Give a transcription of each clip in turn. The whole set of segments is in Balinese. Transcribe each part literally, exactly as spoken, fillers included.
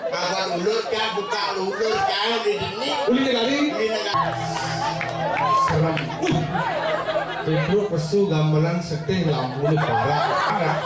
Kapan ulur, Kang, buka ulur, Kang, di sini. Uli negari. Uli negari. Serem. Tubruk pesu gamelan setih lampu ni parah. Parah.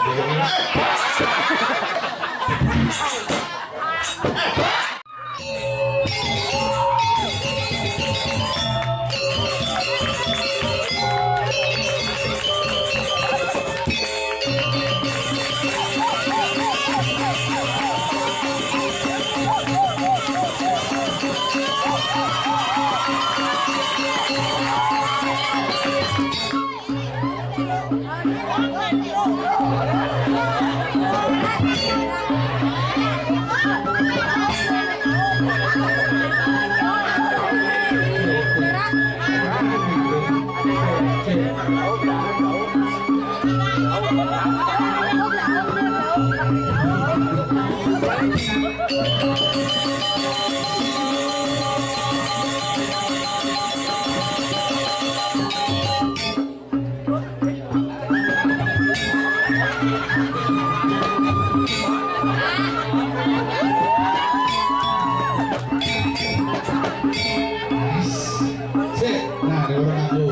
Sik, nah, ada orang aku.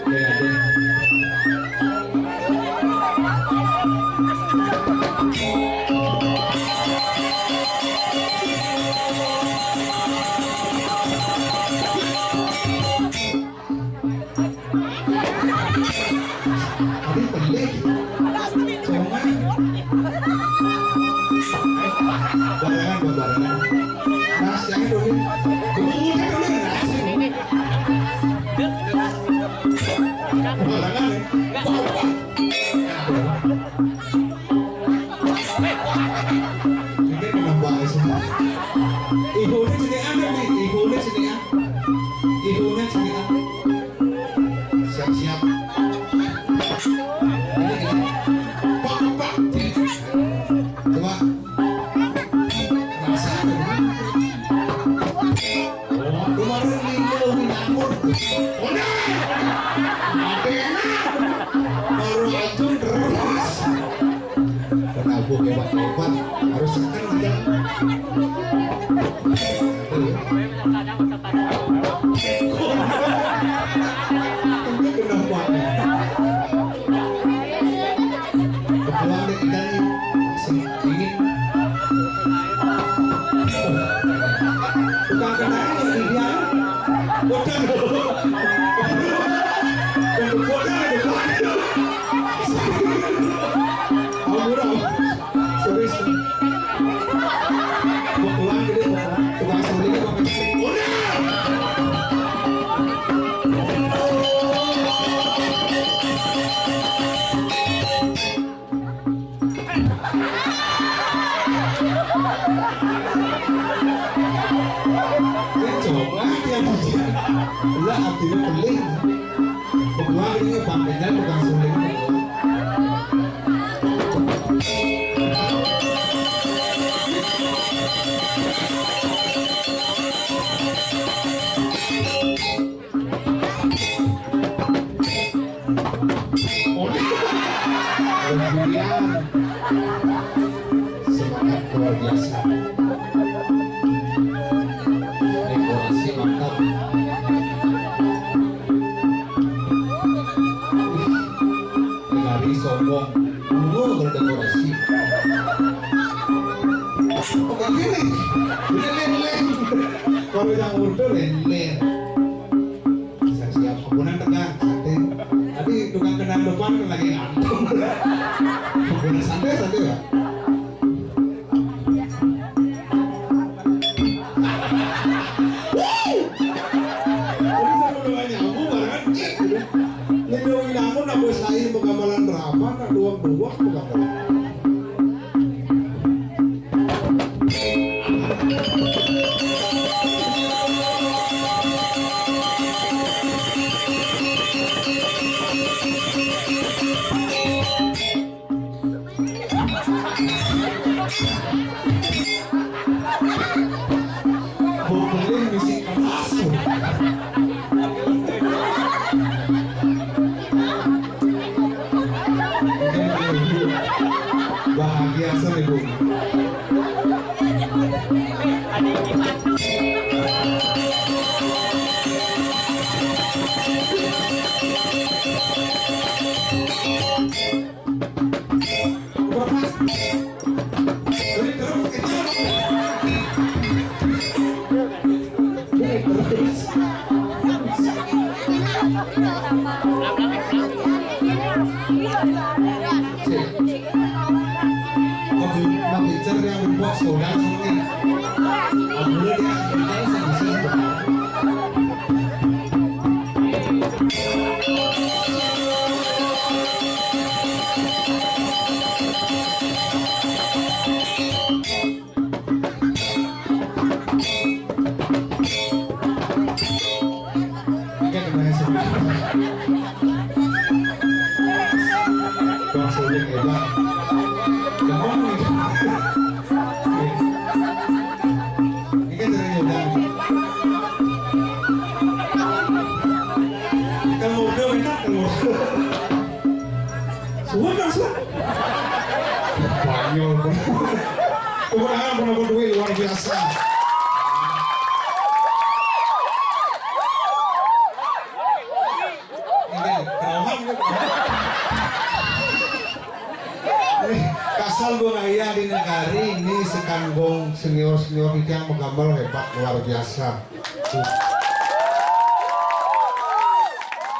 Oke, oke. Tapi pelik. Cuma barangan, barangan. Mas, jangan dulu. Dulu, dulu, Mas. Barangan, ya. Ini kenapa sih? Ibu ini sini ada nih, ibu ini sini ada. Ibu ini sini ada. Siap-siap. Ini, ini. Pak, Pak. Coba. Rasakan. Oh, kemarin Lino Winangun. Udah. Ada enak. Baru aja terus. Kena bu hebat-hebat. Harus kan ada. Kenapa? Kebetulan deh kita nih, masih dingin. Tukang kendaraan yang di dia. Bodoh. Bodoh, bodoh. Ampun, ampun. Serius. Mau pulang gede, mau pulang. Tukang sembelihnya mau kecil. Udah. Ini coba dia puji. Lah, artinya peling. Mau pulang ini Bang Bendan tukang sembelih. Semangat luar biasa. Dekorasi mantap. Negari sombong. Dulu berdekorasi. Oke, gini. Ini lele. Kalau yang muda lele. Siap-siap. Ampunan tengah. Santai. Tadi tukang kendaraan depan kan lagi ngantuk. Ampunan santai, santai, Pak. Jadi saya udah gak nyambung, barengan cek gitu. Ini dong, ini ampun, nambah saya mau gamelan rapat, nak doang-doang mau gamelan. Boleh misi kelas. Bahagia Ibu. Oke, terima kasih. Bang Sulik, ya, Bang. Jangan nih. Ini kan dari Yunani. Kan murda, minta kan murda. Suwun, Mas. Banyol. Tepuk tangan penonton duit luar biasa. Ini, kerohan, gitu. Nih, kasal gua ngayah di negari ini, sekan gong senior-senior ini yang menggambar hebat luar biasa.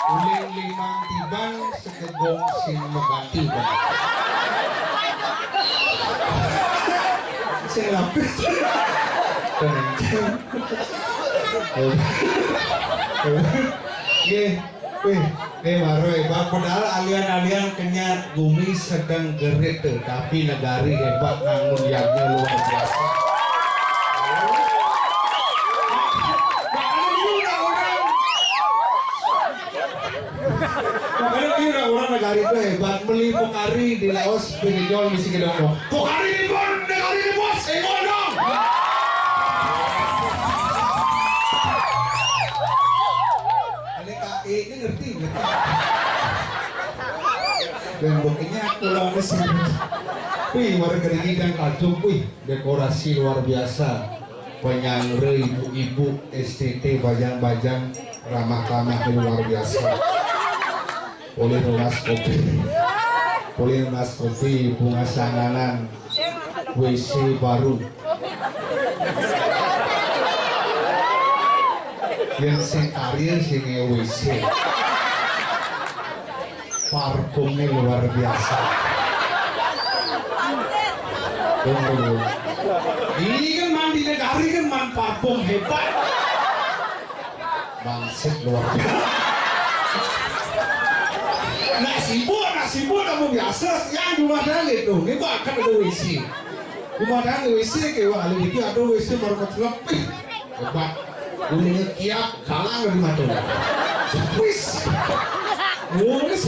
Uling limang tiban, segegong sing mengganti. Sing lapis. Tenang. Nggih. Wih, nih baru hebat. Padahal alian-alian kenyat gumi sedang gerit tuh, tapi negari hebat nangun yadnya luar biasa. Makanya ini orang-orang Makanya kira orang negari itu hebat, meli Pokari di Laos, pinjol misi ke dong. Pokari di pon, negari di bos, eh, ngondong. Ada K E ini ngerti, ngerti. Dan buktinya aku lawan mesin. Wih, warga ini dan kalcum, wih, dekorasi luar biasa. Penyangre ibu-ibu, S T T, bajang-bajang, ramah-tamah luar biasa. Polin Mas Kopi. Polin Mas Kopi, bunga sanganan, W C baru. Yang sing karya sing W C. Parfumnya luar biasa. Tunggu dulu. Ini kan mandi negari kan man parfum hebat. Bangsit luar biasa. Nak sibuk, nak sibuk, kamu biasa. Yang rumah dalit tuh, ini bahkan ada W C. Rumah dalit W C, kayak wah, ada gitu, ada W C baru kecelepih. Hebat. Bunyinya kiap, kalang dari mata. Wis. Wis.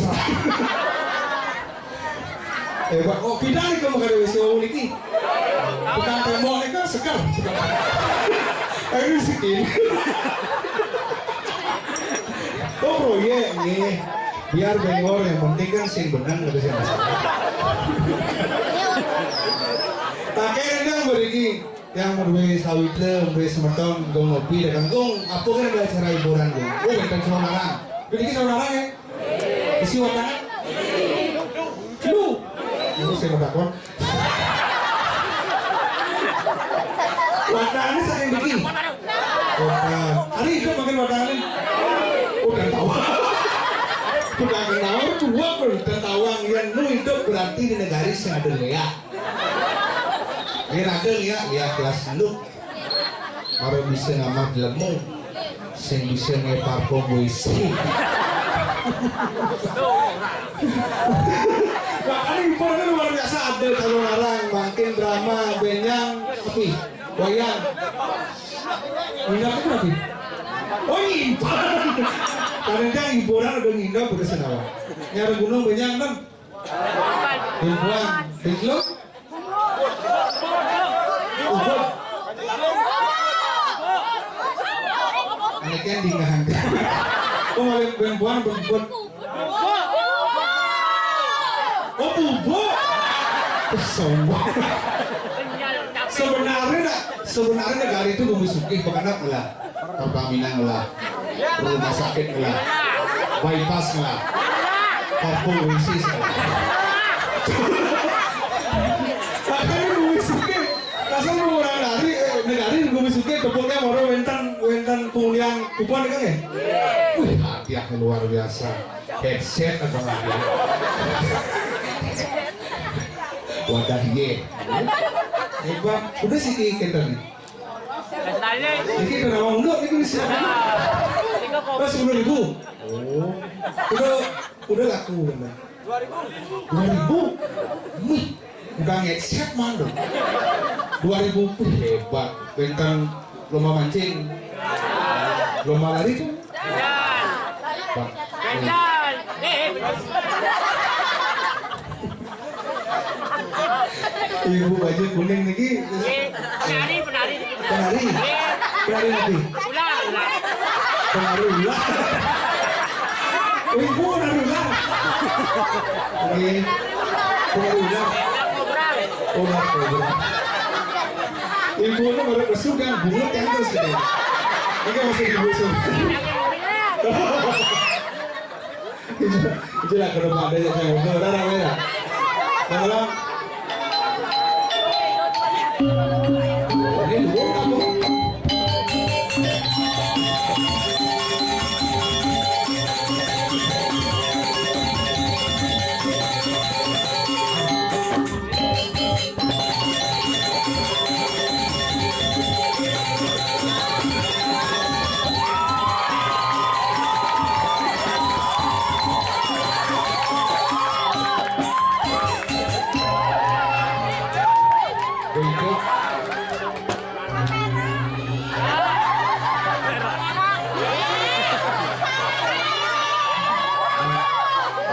Hebat. Oh, pindah nih kamu kada W C wau niki. Bukan tembok nih kan seker. Ayo sih. Oh, proyek nih. Biar bengor, yang penting kan sing benang, kata saya. Pakai rendang beriki. Yang duwe sawitra, duwe semeton, gong ngopi, dagang gong, apa kan ada acara hiburan gong? Oh, wonten saunarang. Mriki saunarang ya? Isi watangan? Lu. Lu sing takon. Watangane saking mriki. Watang. Hari itu makin watangane. Udah tahu. Udah kenal, dua pun tentawang yang nu hidup berarti di negari sing ada ya. Yen ada ya, ya kelas enam. Baru bisa ngamah jelemu. Sing bisa ngeparfum W C. Makanya impor kan luar biasa, ada kalau larang, makin drama, benyang, tapi wayang. Minat itu nanti. Oh, impor. Kadang hiburan udah nginep, udah senawa. Nyari gunung benyang, kan? Bengkuang, bengkelok. Ubud. Ini kan di ngahan. Oh, malah bengkuang, bengkut. Oh, bubuk. Sombong. Sebenarnya nak, sebenarnya negari itu bumi sugih, pekenap lah. Pertamina lah. Rumah sakit lah. Bypass lah. Kampung Isis lah. Makanya bumi sugih. Kasar mau orang lari, eh, negari bumi sugih, tepuknya mau wenten, wenten pengundian kupon kan ya? Wih, hadiah luar biasa. Headset apa lagi? Wadah ye. Hebat. Udah sih, Ki, kita nih. Ini kita nama unduk ini, bisa. Pas sepuluh ribu. Oh. Udah, udah laku, bener. Dua ribu. Mih, udah ngeset, man, tuh. Dua ribu, wih, hebat. Bentang lomba mancing. Lomba lari tuh. Bang. Ibu baju kuning niki. Penari, penari. Penari. Penari nanti. Ular, ular. Penari ular. Oh, ibu penari ular. Oke. Penari ular. Ular kobra. Ibu ini baru besuk yang bungut yang terus gitu. Ini masih dibusuk. Itu, itulah ke depan deh, saya ngobrol, udah, udah, udah. Udah, udah. Ini dulu kamu.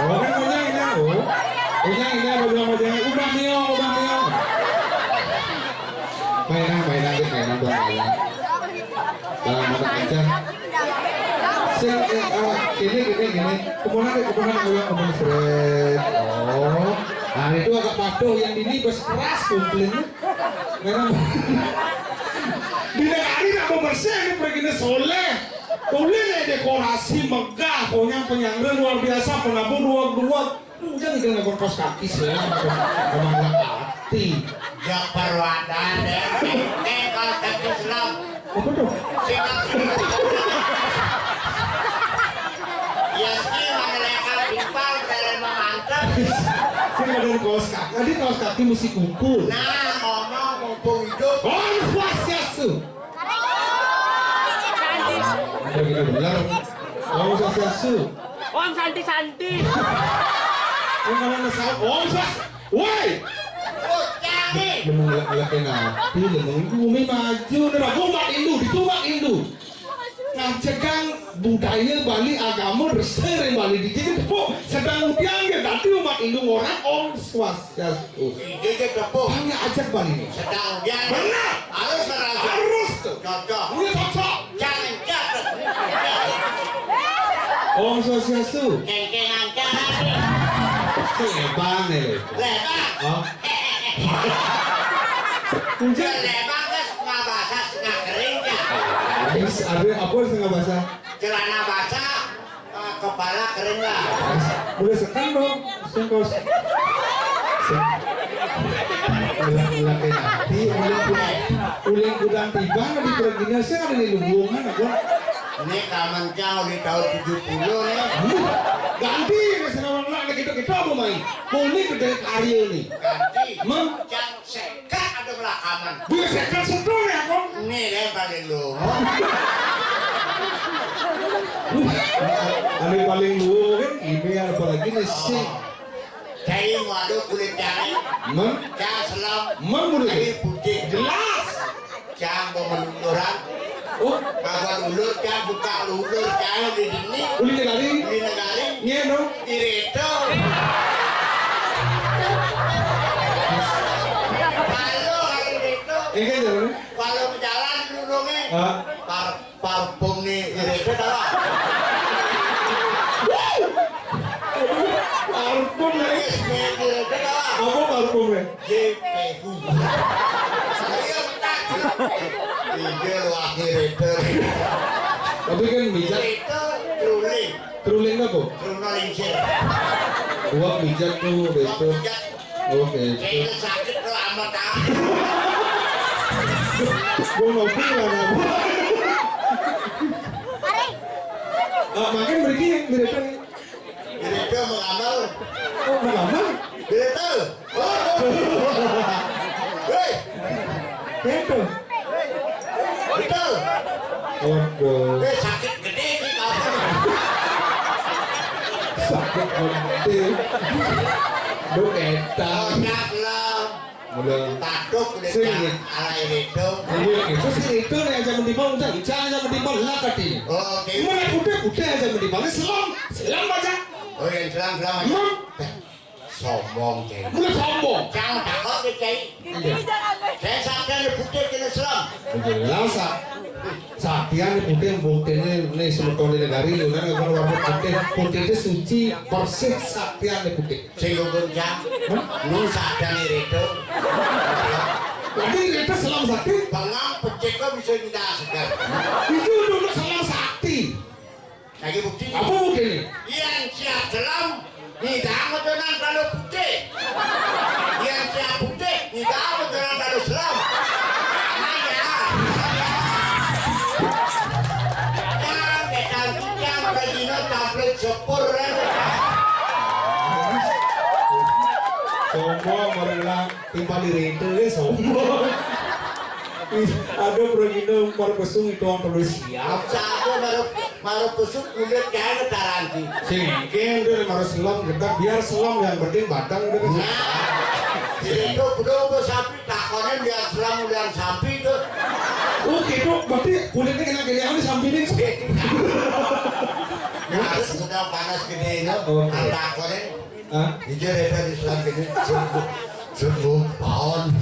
Orang punya ini, oh. Punya ini, punya, punya. Udah, Mio, udah, Mio. Mainan, mainan, mainan, mainan. Nah, mana aja. Sing, eh, ah, ini, ini, ini. Kemudian, kemudian, ulang, kemudian, seret. Oh. Nah, itu agak patuh yang ini, bos keras, kumpulnya. Memang. Di negari nak bebersih, ini pergi soleh. Boleh dekorasi megah, pokoknya penyangga luar biasa, penabuh dua-dua. Jangan dengan kos kaki Islam, kemana hati. Ya perwadan deh. Eh, kalau kaki Islam. Apa tuh? Sing. Ya sih, mana lekar pimpal, dari mantap. Sing ada kos kaki. Tadi kos kaki mesti kuku. Nah, ngomong mumpung hidup. Om Swastiastu. Begitu benar. Om Swastiastu. Om Santi Santi. Yang mana ngesal? Om Swas. Woi. Bocah nih. Lemeng lek-lek napi, lemeng bumi maju. Nih, aku umat Hindu, itu umat Hindu. Ngajegang budaya Bali, agama, resik ring Bali. Di sini tepuk, sedang udiang ya, tadi umat Hindu orang Om Swastiastu. Ide aja tepuk. Hanya ajak Bali nih. Sedang udiang. Benar. Harus merasa. Harus tuh. Cocok. Iya, cocok. Jangan jatuh. Om Swastiastu. Kengkengan kan. Lebang nih, lo. Lebang. Oh. Enggak. Lebang kan setengah basah, setengah kering, ya. Habis, habis apa setengah basah? Celana basah, eh, kepala kering lah. Boleh sekan dong, sungkos. Ulang-ulang kayak nanti, ulang, ulang gudang tiba, di perginya saya ada di lubungan, apa? Ini kamen cang di tahun tujuh puluh nih. Ganti, ini sekarang lah, kita, kita apa main? Mau ini gede karya nih. Ganti. Mem- Cang sekat ada belakangan. Dia sekat sedang ya, Kong? Ini deh paling lu. Ada paling lu kan, ini apalagi nih sih. Cai mau ada kulit cai. Mem? Cang selam. Mem udah. Cai putih. Jelas. Cang mau meluluran. Oh. Kagak lulur, cang buka lulur, cang di sini. Uli negari. Uli negari. Nye no. Ireto. Kalau hari itu. Ini kan jalan. Kalau berjalan dulurnya. Hah? Par parfum nih, Ireto tahu? Parfum nih. Ireto tahu? Apa parfumnya? J Iya, tak. Iya, lagi Redo. Tapi kan mijak. Redo, truling. Truling apa? Truna lingsir. Wah, mijak tuh, Redo. Mijak. Oke. Kayaknya sakit tuh amat, ah. Gua ngopi lah, nah. Ah, makin pergi yang Redo. Redo mengamal. Oh, mengamal? Betul. Oh. Hei. Betul. Betul. Waduh. Eh, sakit gede nih, kamu. Sakit gede. Lu eta. Banyak lah. Mula. Tatuk udah sing ya. Alai Redo. Iya, itu sing itu nih aja mendibang, udah, udah aja mendibang lah tadi. Oh, oke. Mulai putih, putih aja mendibang. Selam, selam aja. Oh, yang selam, selam aja. Emang? Eh, sombong, Cai. Mulai sombong. Jangan takut deh, Cai. Iya. Saya sampai di putih kena selam. Jelas, ah. Sapian putih buktinya nih semeton di negari, lu kan, kalau warna putih, putih itu suci, bersih, sapian putih. Sing guncang. Hah? Nu sadang Redo. Tadi Redo selam sakti. Bengang pecik kok bisa minta segar. Itu dulu selam sakti. Lagi bukti. Apa bukti ini? Yang siap selam, tidak betulan kalau putih. Yang siap putih, tidak betulan kalau selam. Aman ya. Yang datang yang berdino tampil sepur, kan? Sombong, orang bilang, timpal diri itu, ya, sombong. Ih, ada pergi itu, baru pesung itu, orang terus siap. Satu baru, baru pesung kulit kayak taranti. Sing, kan, udah baru selam, kita biar selam, yang penting batang udah kan. Nah, itu belum bersapi, takonin biar selam, biar sapi itu. Oh, gitu, berarti kulitnya kena gini, apa sampingnya? Harus sudah panas gede itu, oke. Takonin. Hah? Iya, Redo di selang gini, sungguh, sungguh, pahon.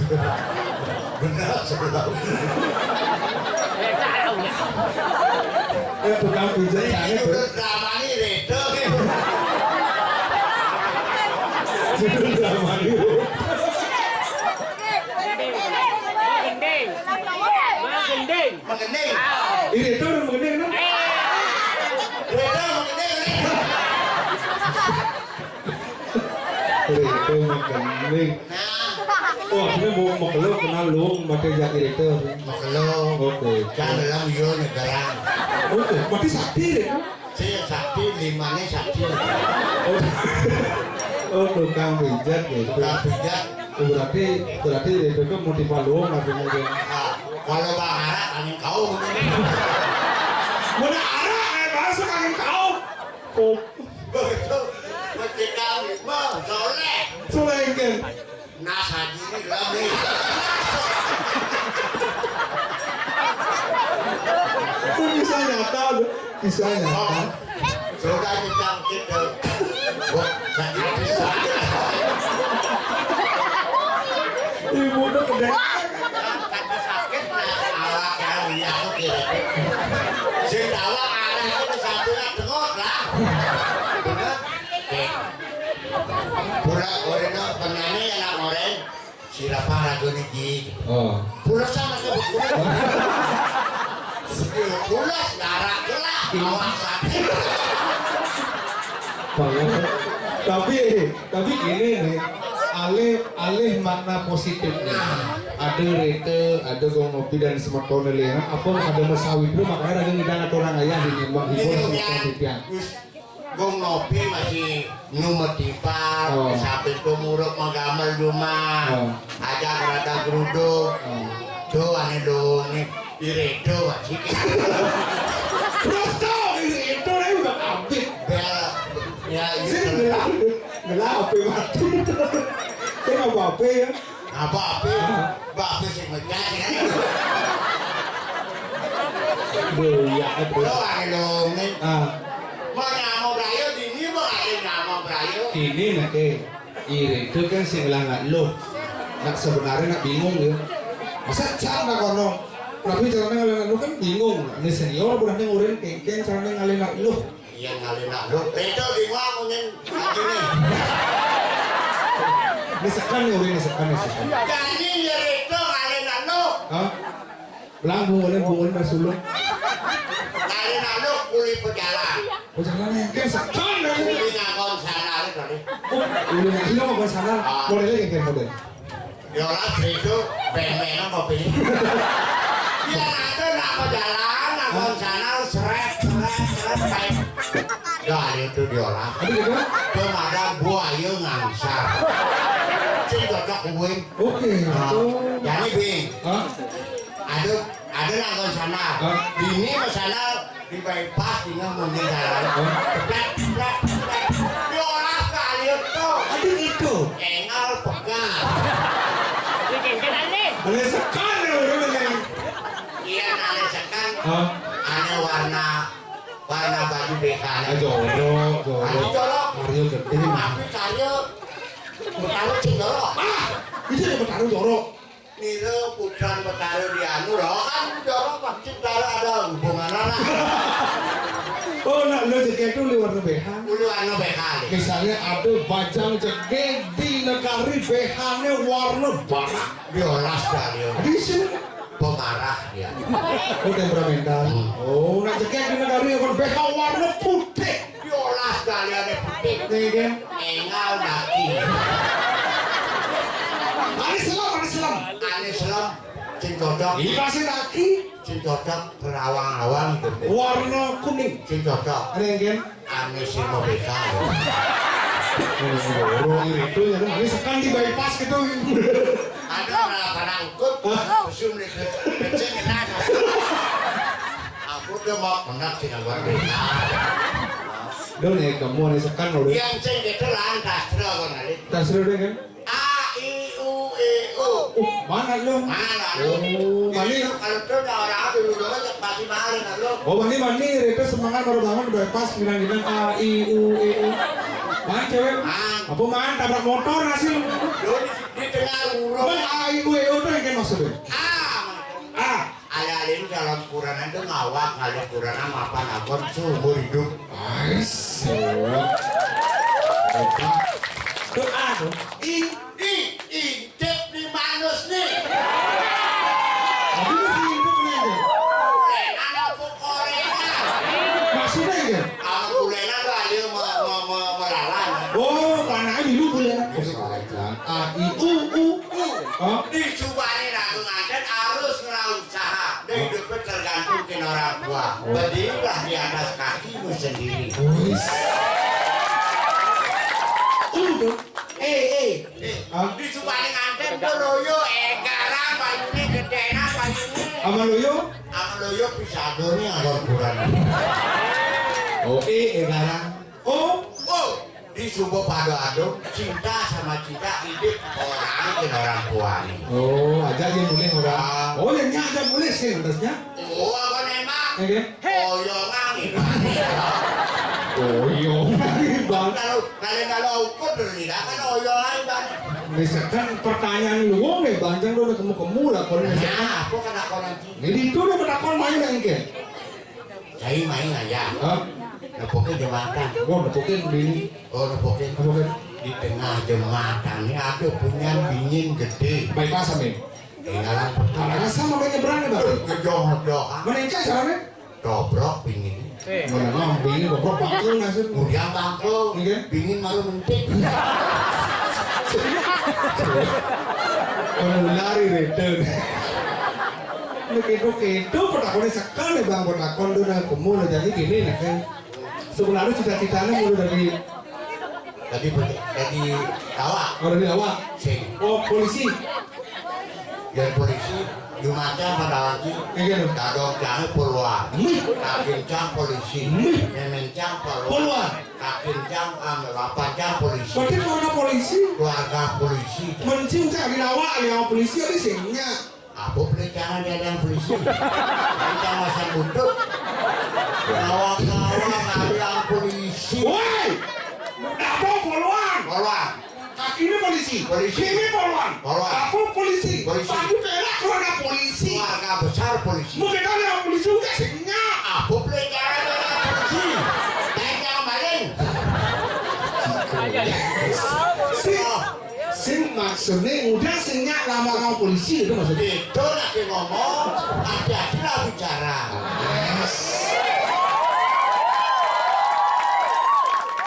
Bener, sungguh. Eh, tukang pijat sana tuh. Udah drama nih, Redo. Udah drama nih. Gending. Gending. Mengending. Ini tuh mengending, no? Redo mengending. Redo mengending. Nah. Wah, ini mau makelo kenal lu, pakai jati Redo. Makelo. Oke. Kan dalam yo nyegarang. Oke, berarti sakti, Redo. Si sakti, limane sakti. Oh. Oh, tukang pijat gitu. Tukang pijat. Oh, berarti, berarti Redo itu mau dipalung artinya dia. Nah, kalau Bang Arak, angin kau. Mana Arak, eh, bahasa angin kau. Kok begitu, mesti kami, Bang, soleh. Soleh, kan? Nah, sadini rame. Itu bisa nyata, loh. Bisa nyata. Sudah dicangkit, loh. Wah, sakit, sakit. Ibu tuh gede. Kata sakit, nah, awak yang lihat tuh kira. Sing awak arah itu satu lah, dengot lah. Bener? Oke. Pura orena penane ya nak oren. Sirapa raga niki? Oh. Pulas sama sebetulnya. Pulas darah gelap awasan. Banget. Tapi, tapi gini nih, alih, alih makna positifnya. Ada Redo, ada Gong Nopi dan semeton liya. Apa ada mesawi dulu, makanya ada ngidang atau orang ayah di Nimbang hibur semeton titian. Gong Nopi masih numetipan, oh. Sampai pemuruk menggamel rumah. Oh. Aja kerata geruduk. Oh. Tuh, ane dong, nih. Iredo, wajib. Terus tuh, Iredo, ini udah abis. Bel, ya, sini itu. Ngelah, ngelah, apa mati? Ini apa-apa ya? Apa-apa? Hah? Bapak sing mecah, ya. Duh, ya, aduh. Lo, ane dong, nih. Ah. Mau nyamuk rayo, dini mau ane nyamuk rayo. Ini, nak, eh. Ire itu kan sing ngelah nggak lo. Nak sebenarnya nak bingung ya. Masa cang nak kono. Tapi caranya ngelah nggak lo kan bingung. Ini senior, udah nih urin kengkeng caranya ngelah nggak lo. Iya, ngelah nggak lo. Itu bingung, mungkin gini. Ini sekan nih, urin sekan nih, sekan. Jadi, ya, Belang bungulin, bungulin Mas Sulung. Kali manuk kuli pejalan. Pejalan ya, kayak setan ya. Kuli ngangkon sandal itu nih. Oh, kuli ngangkon sandal. Ah. Modelnya kayak model. Yolah, itu beng-bengan kopi. Iya, ada nak pejalan, ngangkon sandal, seret, seret, seret, kayak. Dah, itu diolah. Aduh, gitu? Pemadam buaya ngangsar. Sing cocok kuwi. Oke. Nah, jadi, Bing. Hah? Ada, ada nang kon sana. Hah? Dini mah sana di bypass, dini mending jalan. Hah? Plek, plek, plek. Diolah kali itu. Aduh, gitu. Engal pegal. Ini sekan ya, udah, udah. Iya, nang sekan. Hah? Ada warna Warna baju B K-nya. Ah, jorok, jorok. Baju jorok. Karya gedhe. Tapi karya Betara sing jorok. Ah, itu ya Betara jorok. Nira putran Betara di anu lho, kan jorok pasti Betara ada hubungan lah. Oh, nak lo jegeg itu liwat warna B H. Liwat warna B H. Misalnya ada bajang jegeg di negari B H-nya warna barak. Diolas kali ya. Di sini. Pemarah dia. Oh, temperamental. Hmm. Oh, nak jegeg di negari yang B H warna putih. Diolas kalian putih. Nih, kan? Engal daki. Ane selem, ane selem. Ane selem. Sing cocok. Iya, pasti laki. Sing cocok berawang-awang itu. Warna kuning. Sing cocok. Ada yang, kan? Ane sing mau B K. Loro itu ya, ane sekan di bypass gitu. Ada malah pada angkut, hah? Museum nih, kencing enak. Aku udah mau pernah sih nggak B K. Dong nih, kamu ane sekan lho. Yang sing gitu lah, tas terus kok nanti. Tas terus deh, kan? A, I, U, E, O. Uh, mana lu? Mana lu? Oh, jadi mani. Kalau tuh ada orang dulu dulu aja pasti malu kan lu. Oh, mani, mani, itu semangat baru bangun, udah pas, gini-gini, A, I, U, E, O. Man, cewek? Man. Apa man? Tabrak motor, hasil. Lu di, di tengah lurus. Man, A, I, U, E, O itu yang kayak maksudnya? A. A. Alih-alih dalam Quran itu ngawak, ngalih Quran mapan akon seumur hidup. Ais, sewot. Apa? Itu A tuh. I. I, intip di manus nih. Tapi masih hidup nih, ya? Kulenan apa korengan? Maksudnya, ya? Kalau kulenan tuh aja me-, me-, me-, melalang. Oh, panaknya dulu kulenan. Oh, salah, Jan. A, I, U, U. U. Hah? Di Subani lagu nganten harus ngelau usaha. Dia hidupnya tergantung ke orang tua. Oh. Berdirilah di atas kakimu sendiri. Wis. U tuh. Eh, eh. Eh, hah? Di Subani nganten tuh loyo, eh, garang, banyune gedena, banyune. Sama loyo? Sama loyo pisadone ada ukuran. Oh, eh, eh, garang. Oh. Oh, di Subo Pado Adung, cinta sama cinta, hidup orang dengan orang tua nih. Oh, aja dia mulih orang. Ah. Oh, ya, nya aja mulih sih, terusnya. Oh, apa nih, Mak? Iya, kan? Oyongan nih, Pak. Oyongan nih, Bang. Kalau, kalau, kalau ukur dulu nih, kan oyongan, Bang. Misalkan pertanyaan lu, wong nih, Bang, jangan udah kemu-kemu lah, kalau misalkan. Nah, aku kena koran. Jadi itu udah bertakon main, kan, Ken? Saya main aja. Hah? Nepukin jembatan. Oh, nepukin di. Oh, nepukin. Nepukin. Di tengah jembatan ini ada punya bingin gede. Bypass, Amin. Di dalam. Karena sama main nyebrang nih, Bang. Gedong-gedong. Mana yang cek caranya? Dobrok bingin. Mana ngambing, dobrok bangkul maksud. Kemudian bangkul, iya. Bingin malu mentik. Menulari rete. Ini kedo-kedo, pertakone sekan ya, Bang, pertakon tuh, nah, kemu, nah, jadi gini, nah, kan. Sebenarnya cita-citanya mulai dari Tadi, tadi awak. Oh, dari awak. Sing. Oh, polisi. Yen polisi, Jumatan pada lagi. Iya, lho. Dadong jange puluhan. Mih. Kakin cang polisi. Mih. Memen cang puluhan. Puluhan. Kakin cang, am, lapan cang polisi. Berarti keluarga polisi? Keluarga polisi. Mencing cang di awak, ya, polisi ada singnya. Apa pelecehan dari yang polisi? Kita masa butut. Kawan-kawan dari yang polisi. Woi! Apa puluhan? Puluhan. Kaki ini polisi. Polisi. Ini polwan. Polwan. Aku polisi. Polisi. Tapi perak keluarga polisi. Keluarga besar polisi. Mungkin ada yang polisi juga sih. Nya. Apa pelecehan dari polisi? Tanya maling. Sing, sing maksudnya udah sing nya lama-lama polisi. Itu maksudnya. Itu lagi ngomong, hati-hatilah bicara. Yes.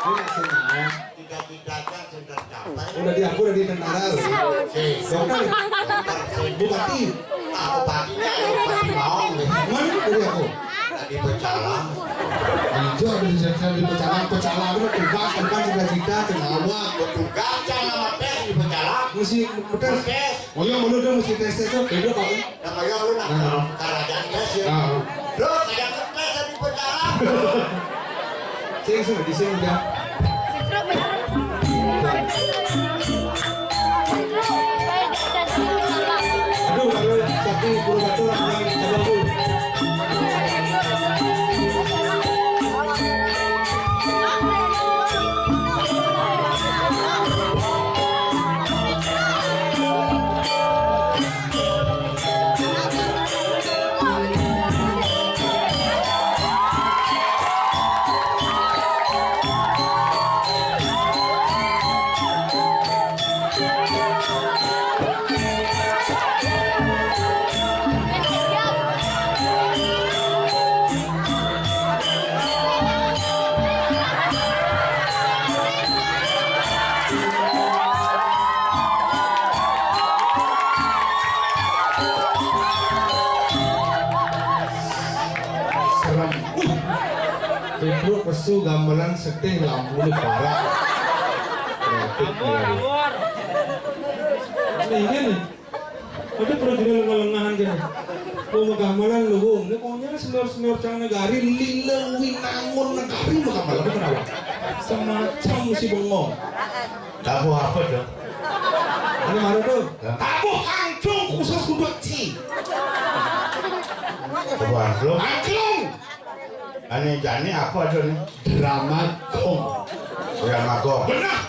Ini maksudnya. Tidak-tidak kan sudah capek. Udah di aku, udah di tentara loh. Oke. Dokter. Dokter. Bupati. Ah, bupatinya, bupati mau. Mana tadi aku? Tadi pecalang. Itu ada di sana di pecalang, pecalang itu tugas, bukan cita-cita, cengawa. Tugas, jangan sama tes di pecalang. Mesti tes. Tes. Oh iya, mana tuh mesti tes, tes tuh, beda kok. Nah, ayo lu nak. Nah. Kerajaan tes ya. Ah. Bro, kerajaan tes di pecalang. Sing, sing, di sini udah. Aduh, aduh, satu, buru batur, orang, ada aku. Serem. Wih. Petruk pesu gamelan setih lampu ni parah. Ngawur, ngawur. Ini, ini nih. Ada perlu jadi lengah-lengahan gini. Mau megah malan luwung. Ini pokoknya senior-senior cang negari, lila winangun negari megah malan. Kenapa? Semacam si bengong. Tabuh apa tuh? Ini mana tuh? Ya. Tabuh angklung khusus untuk ci. Tabuh angklung? Angklung. Ane jani apa tuh nih? Drama gong. Drama gong. Benar.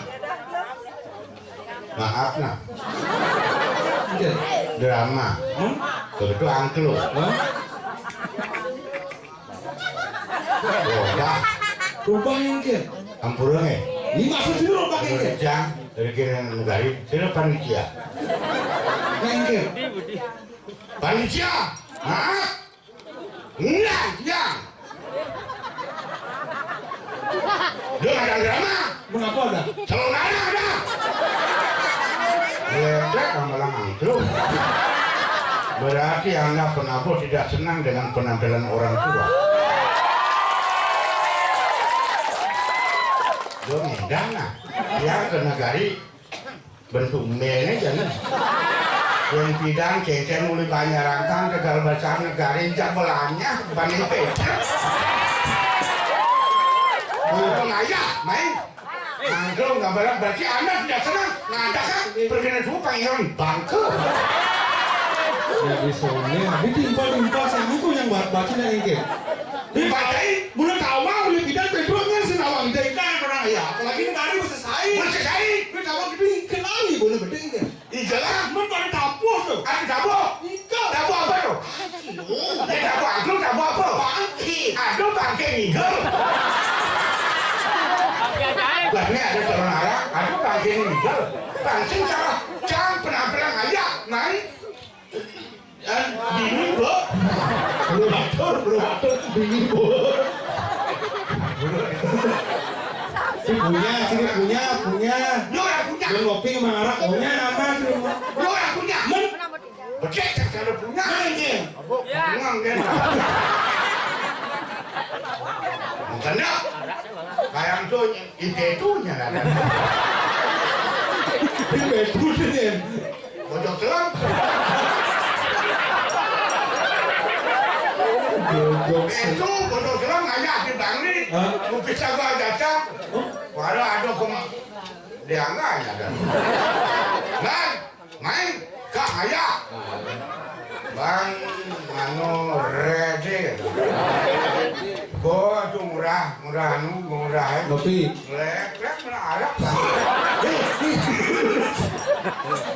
Maaf nah. Iya. Drama. Hmm? Begitu angklung. Hah? Rubah. Rubah yang ke? Ampura nggih. Ini maksud dulu rubah yang ke? Jang, dari kira negari, sira panitia. Yang ke? Panitia. Maaf. Enggak, Jang. Lu ada drama? Mengapa ada? Kalau nggak ada, ada. Ledek sama lang angklung. Berarti Anda penabuh tidak senang dengan penampilan orang tua. Yo ngedang nah. Yang ke negari bentuk mene jangan. Yang bidang cecen mulai banyak rantang tegal besar negari jak belanya banding pecah. Mumpung aja main. Angklung gambaran berarti Anda tidak senang. Ngadakan perkenan dulu pangeran bangke. Ya, bisa ini. Ini timpal-timpal sama itu yang buat baca dan ingkir. Dibacain, bulan tawang, bulan bidan, Petruk kan senawang ide ikan orang ya. Apalagi negara udah selesai. Udah selesai. Udah tawang gitu, ingkir lagi, bulan bedeng kan. Iyalah, men pada tapuh tuh. Ada tapuh? Iya. Tapuh apa tuh? Aduh. Ya, tapuh angklung, tapuh apa? Bangke. Aduh, bangke ngigo. Bangke ajaib. Lah, ini ada calon arah. Aduh, bangke ngigo. Bangke salah. Cang penampilan aja. Mari. Eh, dingin, Bu. Bro Batur, Bro Batur, dingin, Bu. Sini punya, sini punya, punya. Lu orang punya. Lu ngopi sama arak, punya nama sih. Lu orang punya. Men. Becek, kalau punya. Nah, ini. Punya, kan? Bukan dah. Kayak itu, itu itunya, kan? Itu itunya. Bojong Selam. Bojong Selam. Itu Bojong Selam ngajak di Bangli. Hah? Lukis jago aja, Cak. Waduh, aduh, kok dia nggak ada. Bang, main, Kak, ayo. Bang, anu, ready. Bo, tuh murah, murah anu, murah, eh. Ngopi. Leprek mana ada, Bang?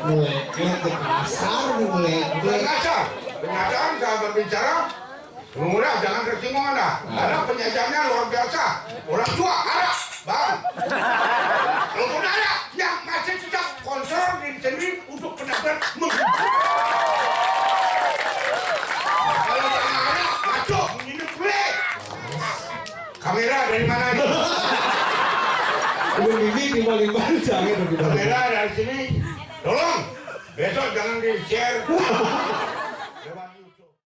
Mulai, mulai kasar, mulai. Bukan kasar. Kenyataan saya berbicara, murah, jangan tersinggung Anda. Ada penyajiannya luar biasa. Orang tua, ada, Bang. Kalau pun ada yang masih tidak kontrol diri sendiri untuk penampilan menghibur. Ini timbal-timbal jangan gitu. Kamera dari sini, tolong besok jangan di-share.